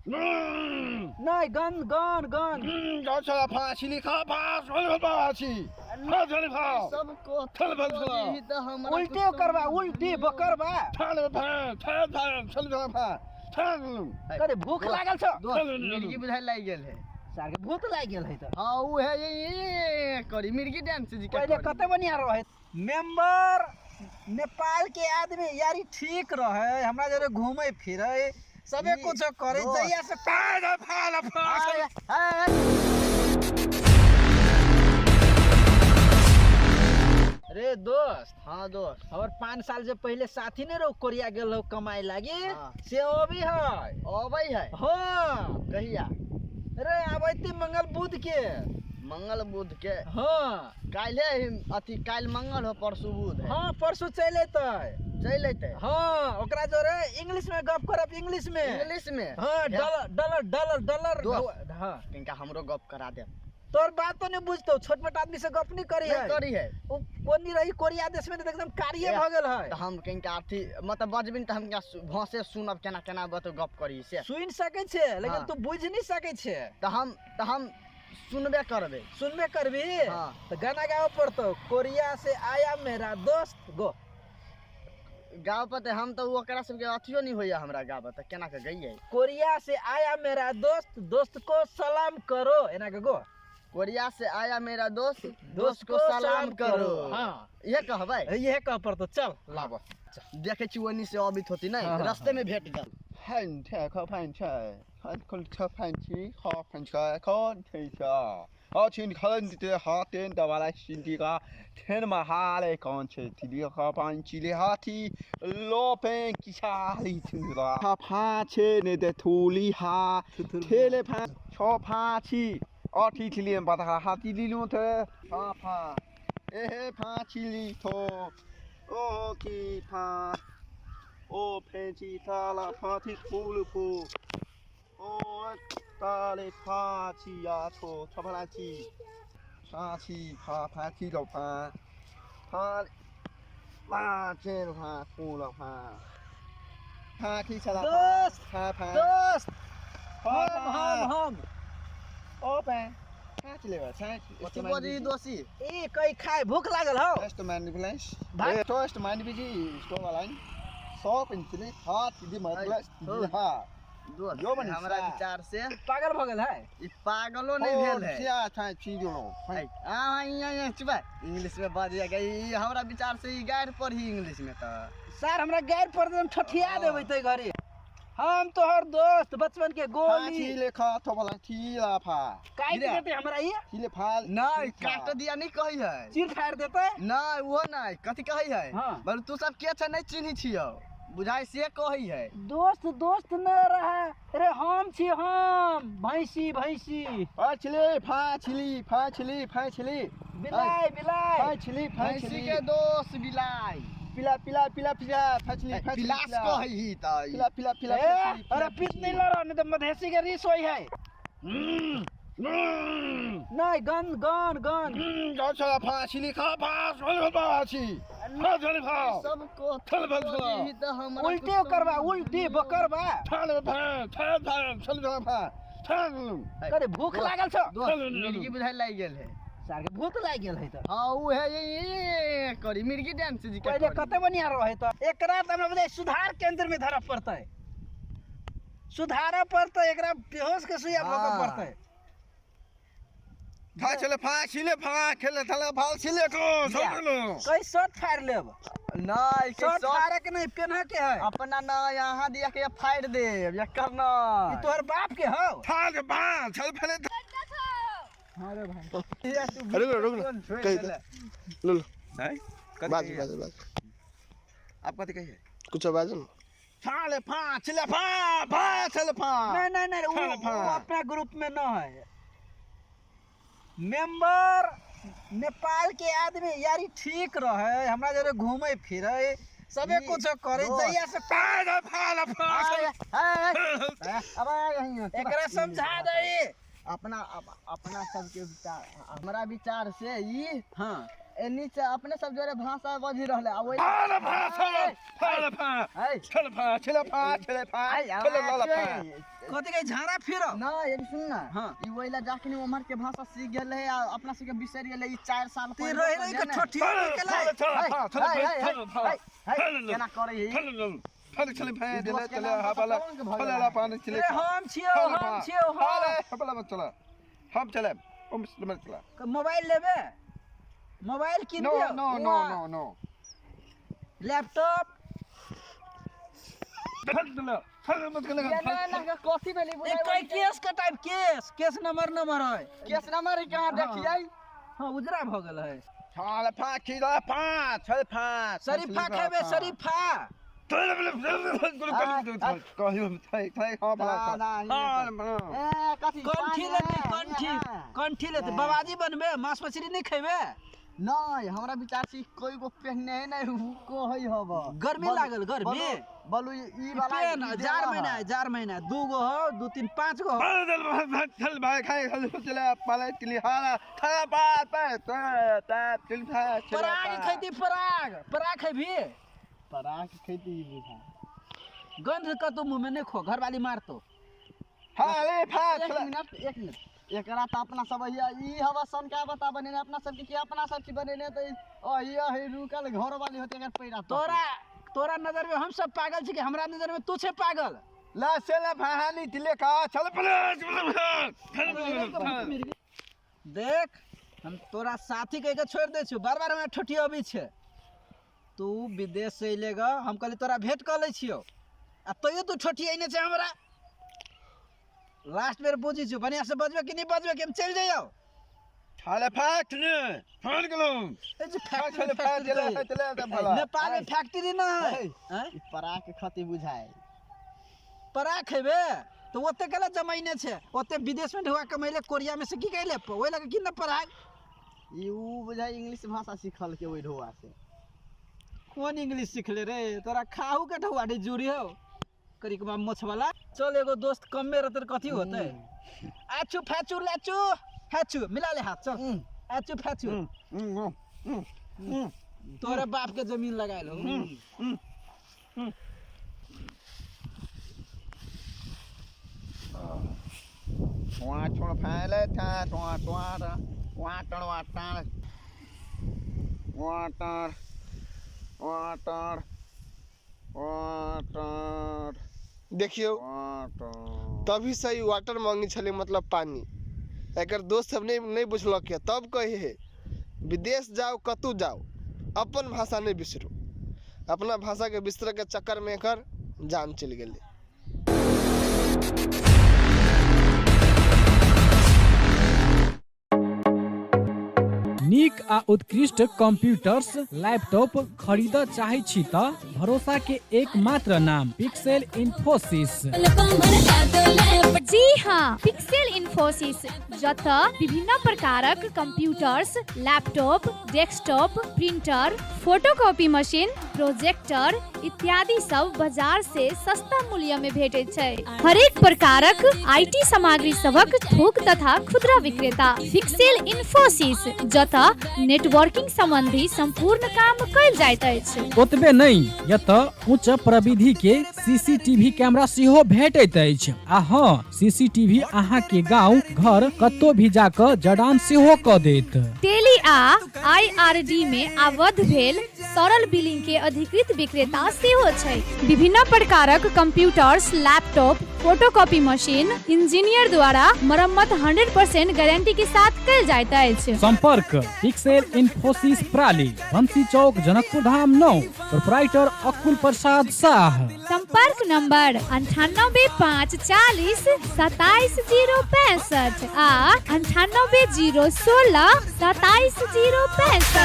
नहि, गन गन गन। सब को उल्टी करबा, उल्टी बकरबा। अरे भूख लागल छौ? मिर्गी बुझाइ लागि गेल है। सार के भूत लागि गेल है तऽ। हाँ, उ है ये करी मिर्गी डांस जी के। पहिले कते बढ़िया रहे मेंबर। नेपाल के आदमी यारी ठीक रहे, हमरा जरे घूमे फिरे, सबे कुछ करे। जहिया से रे दोस्त। हाँ दोस्त। हमर 5 साल जे पहले साथी ने रहो, कोरिया गेल रहो कमाए लागी। हाँ। से अभी है। अबै है? हाँ। कहिया रे आबै? मंगल बुध के। मंगल बुध के? हाँ। काल्हे अथी, काल्हि मंगल हो, परसू बुध है। हाँ, परसू चलि अयतै। चलि अयतै? हाँ, ओकरा जोरे इंग्लिश में गप करब, इंग्लिश में। इंग्लिश में? हाँ, डॉलर डॉलर डॉलर डॉलर। दोस्त। हाँ। तिनका हमरो गप करा दे। तोर बात तो नहीं बुझतो, छोट मोट आदमी से गप नहीं करी नहीं है। करी है। ओ कोनी रही कोरिया देश में तो एकदम कार्य भऽ गेल है। तऽ हम कनिका अथी मतलब बजबिन तऽ हम भौसे सुनब, केना केना बत गप करी से। सुनि सकै छै, लेकिन हाँ। तू बुझि नहीं सकै छै। तऽ हम सुनबे करबै। सुनबे करबी? हाँ। तऽ गाना गाबऽ पड़तौ, कोरिया से आया मेरा दोस्त गो। गाबऽ पड़तै? हम तऽ ओकरा सबके अथियो नहि होइया हमरा गाबऽ, तऽ केना कऽ गइयै? कोरिया से आया मेरा दोस्त, दोस्त को सलाम करो, एना के गो। कोरिया से आया मेरा दोस्त, दोस्त को सलाम करो। हाँ। इहे कहबै? इहे कह पड़तौ, चल लाबऽ। देखै छी, ओनी से अबित होती नहि। हाँ, हाँ। रस्ते में भेट गेल। 汉菜可饭菜，汉可吃饭吃，好饭菜可吃吃。好请看的好点的话来新的个，天嘛哈嘞刚吃提的好饭吃的好提，老板给下里听的，他怕吃那的土里哈，贴了怕小怕吃，哦提提连把他哈提里弄的，怕怕，哎嘿怕吃里头，哦提怕。哦，潘吉他拉帕提库鲁普，哦，达嘞帕奇亚托托帕拉提，帕奇帕帕提罗帕，帕拉切罗帕库罗帕，帕提查拉दोस्त 帕帕， दोस्त, हम हम हम 哦呗，帕起来吧，菜。 कथी बजै दोसी? ई कई खाए भूख लागल हौ। First man flash. भात- First man busy store line. सौ पेंसिल हाथ सीधी मतलब हाँ। दोस्त, यो बनी हमरा सा। विचार से पागल भऽ गेल है। ई पागलो नहि भेल है। क्या था चीज हो। हाँ, यहाँ यहाँ चुप, इंग्लिश में बजिया ई हमरा विचार से ई गारि पढ़ी इंग्लिश में तऽ। सर, हमरा गैर पर एकदम ठठिया देबै तै घड़ी। हम तोहर दोस्त बचपन के गोली थी लेखा तो वाला थी लाफा। काटि देतै हमरा ई। थी ले फाल। नहि, काट दिया नहि कहै है। चीर फाड़ि देतै। नहि, ओहो नहि, कथी कहै है? हाँ। बोल, तू सब के छै, नहि चिन्है छियौ बुझाइ से कहै है। दोस्त दोस्त न रहे रे, हम छी हम भैंसी भैंसी। फाछली फाछली फाछली फाछली। बिलाइ बिलाइ। फाछली भैंसी फाछली के दोस्त बिलाइ। पिला पिला पिला पिला फाछली फाछली। पिलास कहै ही तऽ पिला पिला पिला। ए, अरे पीत नहीं लड़, नहीं तो मधेसी के रीस होई है। नहीं, गन गन गन। सब को तऽ हमरा उल्टी करबा, उल्टी बकरबा। अरे भूख लागल छौ? दोस्त, मिर्गी बुझाइ लागि गेल है। सार के भूत लागि गेल है तऽ। हाँ, उ है ये करी मिर्गी डांस जी के। पहिले कते बढ़िया रहे तऽ। एकरा तऽ हमरा बुझाइ सुधार केंद्र में धरऽ पड़तै, सुधारऽ पड़तै एकरा, बेहोश के सुइया भोगऽ हाँ। पड़तै। फाछले फाछले फाछले थले फाछले को कई शर्ट फाड़ लेब। नहीं। शर्ट फाड़े के नहीं, पेन्ह के है। अपना न यहाँ दिया के फाड़ देब एकर न। ई तोहर बाप के हौ। थाल बा छल फले। अरे भाई। रुक रुक रुक, कही दे लो लो। बाजू बाजू बाजू। आप कथी कहिए? कुछ बाजू ना। फाले फाछले फा फाछले फा। नहीं नहीं नहीं, फाड़, वो फाड़। वो अपना ग्रुप में न है मेंबर। नेपाल के आदमी यारी ठीक रहे, हमरा जरे घूमे फिरे, सबे कुछ करे। दोस्त। जहिया से एकरा समझा दे। अपना अपना सबके विचार, हमरा विचार से ई हाँ। एनी से अपने सब जोरे भाषा बजी रहले आ ओइ फाल फा छल फाल फा है छल फा छल फा छल फा छल ला फा कथी के झाड़ा फिरो ना एनी सुन ना। हाँ। ई ओइला जाखनी उमर के भाषा सीख गेल है आ अपना सबके बिसरि गेलै ई 4 साल ते रहि रहि के ठोठी निकलै। छल फा छल फा छल फा केना करै है छल छल फा ई चले दोस्त के चले नाम हा पता बाला कौन के भऽ छल गेलै? ला पानी चले अरे हम छियौ, हम छियौ, हम। हा बाला चला हम चले ओम चला। मोबाइल लेबे? मोबाइल किन नो दियौ? No no no no. Laptop? छल छल मत ये ना ना के कथी भेलै ए बुझाइ कई केस के टाइप, केस केस नंबर नंबर है। केस नंबर कहाँ देखियै? हाँ, उजरा भ गेल है। छल फा खिला फा छल फा। शरीफा खेबे? शरीफा? ए कथी कंठी लेते? कंठी, कंठी लेते? बाबाजी बनबे? मांस मछली नहीं खेबे? नहीं, हमरा विचार से कोई गो पहने है नहीं उ कहै हब। गर्मी लागल, गर्मी। बलु ई वाला पेन ई जार देला महीना है। है, जार महीना है। 2 गो हो, 2 3 5 गो हो। पराग खैती? पराग, पराग खेबी? पराग खैती ई बुझा। गंध कतौ मुंह में नहीं खो, घरवाली मारतो। एक मिनट, एक मिनट, एकरा त अपना सब हिया ई हवा सन का बता बनेने अपना सब के, अपना सब की बनेने त ओ हिया है रुकल घर वाली होते एकर पैरा। तोरा तोरा नजर में हम सब पागल छी कि हमरा नजर में तू छे पागल? देख, हम तोरा साथी कह के छोड़ दै छियौ, बार बार हमरा ठोठी अबै छै। तू विदेश से अइले ग, हम कहली तोरा भेंट कऽ लै छियौ आ तैयो तू ठोठी अइने छै हमरा। लास्ट बेर बुझै छियौ, बढ़िआँ से बजबै कि नहि बजबै कि हम चलि जइयौ? ए जे फैक्ट्री, फैक्ट्री कहै। नेपाल में फैक्ट्री ना है। आँय? ई पराग खती बुझाए। पराग खेबे तऽ ओते केला जमैने छै? ओते विदेश में ढुआ कमैले, कोरिया में से की कैले ओहि लगे कि न पराग। ई उ बुझाए इंग्लिश भाषा सीखल के ओइ ढोआ से। कोन इंग्लिश सीखले रे? तोरा खाहू के ढुआ रे जुड़ी हो करिकबा मोछ वाला। चल, एगो दोस्त कमे रहते त कथी होते? आचू फैचू लाचू फैचू मिला ले हाथ, चल आचू फैचू। तोरे बाप के जमीन लगायल हो। Water water water. देखियौ, वाटर। तभी सही वाटर मांगे छलै, मतलब पानी। एकर दोस्त सब नहि नहि बुझलक। तब कहै हे, विदेश जाउ, कतहु जाउ, अपन भाषा नहि बिसरू। अपना भाषाके बिसरैके चक्करमे एकर जान चलि गेलै। नीक आ उत्कृष्ट कंप्यूटर्स, लैपटॉप खरीदऽ चाहै छी तऽ भरोसा के एकमात्र नाम पिक्सेल इन्फोसिस। जी हाँ, पिक्सेल इन्फोसिस, जतऽ विभिन्न प्रकारक computers, laptop, desktop, printer, photocopy machine, projector इत्यादि सब बाजार से सस्ता मूल्य में भेटैत छै। हरेक प्रकारक IT सामग्री सभक थोक तथा खुदरा विक्रेता पिक्सेल इन्फोसिस, जतऽ नेटवर्किंग संबंधी संपूर्ण काम कयल जाइत अछि। ओतबे नहि, एतऽ उच्च प्रविधि के सीसीटीवी कैमरा सेहो भेटैत अछि आ हाँ, सीसीटीवी अहाँ के गांव घर कतौ भी जाकऽ जड़ान सेहो कऽ देत। टेली आ आईआरडी में आबद्ध भेल सरल बिलिंग के अधिकृत विक्रेता सेहो छै। विभिन्न प्रकारक computers, laptop, photocopy machine engineer द्वारा मरम्मत 100% गारंटी के साथ कयल जाइत अछि। संपर्क पिक्सेल इन्फोसिस प्राली, बंसी चौक, जनकपुर धाम 9, प्रोपराइटर अकुल प्रसाद शाह। संपर्क नंबर 9854027065 आ 9801627065।